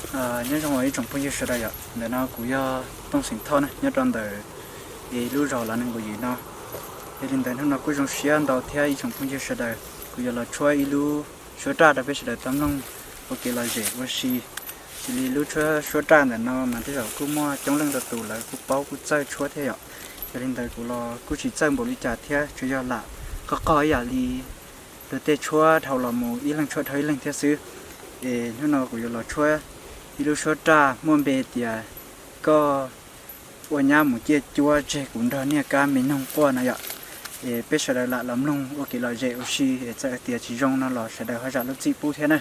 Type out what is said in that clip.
Nyob zoo ib tsoom phooj ywg sawv daws yom, ntawm no kuv yog Tooj Xeem Thoj na, nyob rau ntawm ib lub zos Lav Neeg Nkaus Yim no. Yog li ntawd hnub no kuj zoo siab ntau thiab ib tsoom phooj ywg sawv daws, kuv yuav los tshuab ib lub suab raj rau peb sawv daws tau mloog ua kev lom zem ua si. Xws li lub tshuab, suab raj ntawm no mas tej zaum kuj muaj coob leej ntau tus lawv kuj paub kuj txawj tshuab thiab yom. Yog li ntawd kuv los kuj tsis txawj npaum li cas thiab, tsuas yog lam qog qog ib yam li luag tej tshuab dhau los mus ib leeg tshuab dhau ib leeg thiab xwb. Es hnub no kuv yuav los tshuab ib lub suab raj muaj npe tias koj ua nyab mus ciaj cuab tseg kuv nrog niag kab me noog quaj no yom. Es peb sawv daws lam los mloog ua kev lom zem ua si, es txawm tias tsis zoo no los sawv daws ho zam lub txim pub thiab na.